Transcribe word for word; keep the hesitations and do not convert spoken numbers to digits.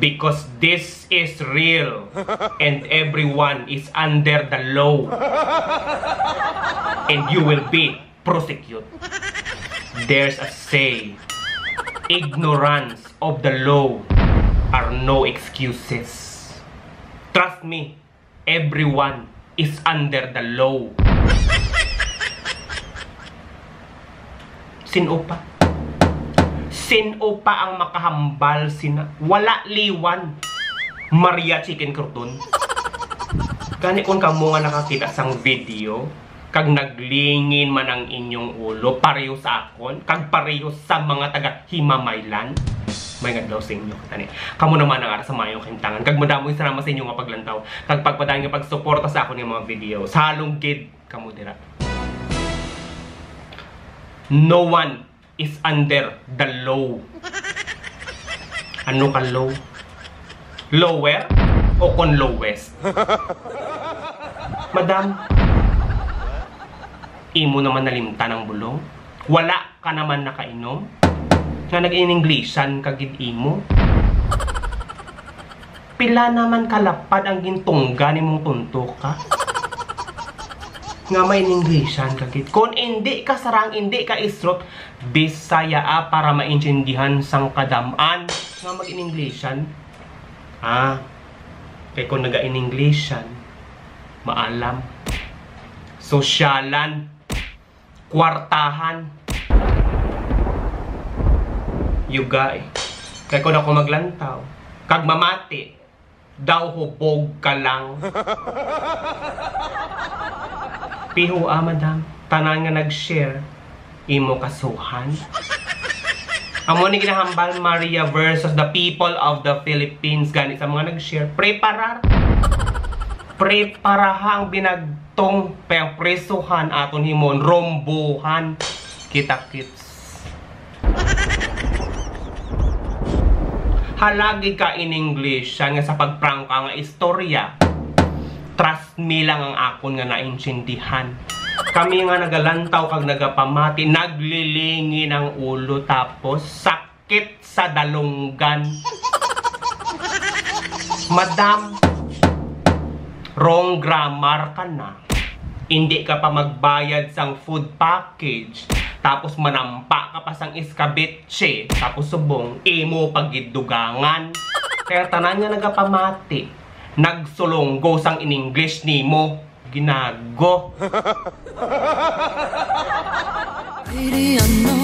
Because this is real and everyone is under the law. And you will be prosecuted. There's a say, ignorance of the law are no excuses. Trust me, everyone is under the law. Sin-o pa? Sin-o pa ang makahambal sina? Wala liwan. Maria Chicken Crouton. Gani kung kamo nga nakakita sang video, kag naglingin man ang inyong ulo, pareho sa akon, kag pareho sa mga taga Himamaylan. May ngadlaw sa inyo, katani. Kamo naman ang ara sa maayong kahimtangan, kag madamo nga salamat sa inyo nga paglantaw, kag pagpadayon nga pagsuporta sa akon nga mga video. Sa halong gid kamo dira. No one is under the law. Ano ka law? Lower o kon lowest? Madam, imo naman nalimtan ang bulong? Wala ka naman nakainom? Nga nag-in-Englishan ka gid imo? Pila naman kalapad ang gintungga nimong tunto ka? Nga may in-Englishan ka gid. Kung indi ka sarang, indi ka isrot, Bisaya, ah, para maintindihan sang kadam-an nga mag-in-Englishan. Ah, kay kung naga-in-Englishan, maalam. Sosyalan, kwartahan. Yuga eh. Kay kung ako maglantaw, kag mamati, daw hubog ka lang. Piho, ah, madam. Tanan nga nag-share, imo kasuhan. Amo ni ginahambal, Maria versus the people of the Philippines. Gani sa mga nag-share, preparar. Preparaha ang binagtong, kay ang presuhan aton himon, rombohan. Kita-kits. Halagi ka in English, siya nga sa pagprangka nga istorya. Trust me lang ang akon nga naintindihan. Kami nga nagalantaw kag nagapamati, naglilingin ang ulo, tapos sakit sa dalunggan. Madam, wrong grammar ka na. Hindi ka pa magbayad sang food package, tapos manampa ka pa sang escabeche, tapos subong imo paggidugangan. Kaya tanan nga nagapamati, nagsulunggo sang in English nimo. Ginago. Lady, I know